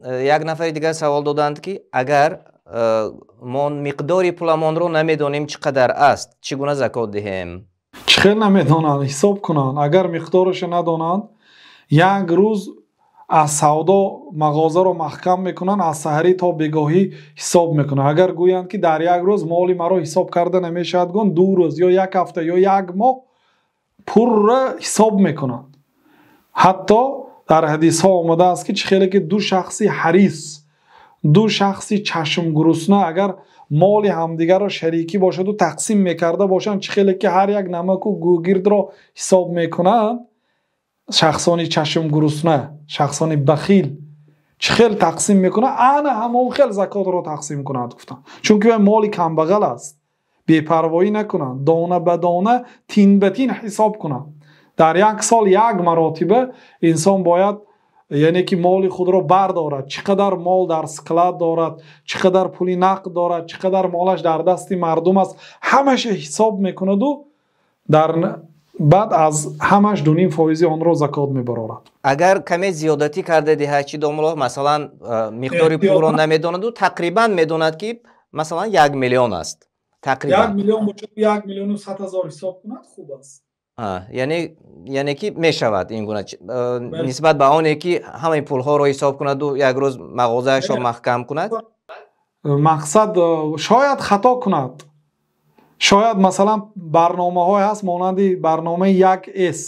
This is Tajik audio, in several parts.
Як нафари дигар савол доданд, ки агар мо миқдори пуламонро намедонем, чӣ қадар аст, чӣ гуна закот диҳем? Чӣ хел намедонанд? Ҳисоб кунанд. Агар миқдорашро надонанд, як рӯз аз савдо мағозаро маҳкам мекунанд, аз саҳарӣ то бегоҳӣ ҳисоб мекунанд. Агар гӯянд, ки дар як рӯз моли маро ҳисоб карда намешавад, гӯн 2 рӯз ё як ҳафта ё як моҳ пурра ҳисоб мекунанд. Ҳатто дар ҳадисҳо омадааст, ки чӣ хеле ки ду шахси ҳарис, ду шахси чашмгурусна агар моли ҳамдигарро шарикӣ бошаду тақсим мекарда бошанд, чӣ хеле ки ҳар як намаку гӯгирдро ҳисоб мекунанд, шахсони чашмгурусна, шахсони бахил чӣ хел тақсим мекунанд, ана ҳамон хел закотро тақсим кунад, гуфтанд. Чунки вай моли камбағал аст, бепарвоӣ накунанд, дона ба дона, тин ба тин ҳисоб кунанд. Дар як сол як маротиба инсон бояд, яъне ки, моли худро бардорад, чӣ қадар мол дар склад дорад, чӣ қадар пули нақд дорад, чӣ қадар молаш дар дасти мардум аст, ҳамаша ҳисоб мекунаду дар баъд аз ҳамаш 2,5 фоизи онро закот мебарорад. Агар каме зиёдатӣ карда диҳад чӣ, домулло? Масалан, миқдори пулро намедонаду тақрибан медонад, ки масалан 1 миллион аст. Тақрибан. 1 миллион бошад, 1 миллиону 100 ҳазор ҳисоб кунад, хуб аст. Яъне ки мешавад ин гуна, нисбат ба оне ки ҳамаи пулҳоро ҳисоб кунаду як рӯз мағозаашро маҳкам кунад. Мақсад, шояд хато кунад, шояд масалан барномаҳое ҳаст, монанди барномаи 1С,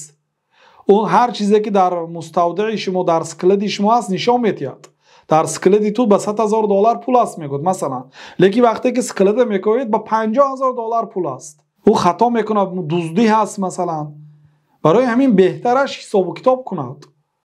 ӯ ҳар чизе ки дар муставдаи шумо, дар склади шумо ҳаст, нишон медиҳад. Дар склади ту ба 100 000 доллар пул аст, мегӯяд масалан, лекин вақте ки склада мекоед, ба 50 000 доллар пул аст. Ӯ хато мекунад, дуздӣ ҳаст масалан. Барои ҳамин беҳтараш ҳисобу китоб кунад.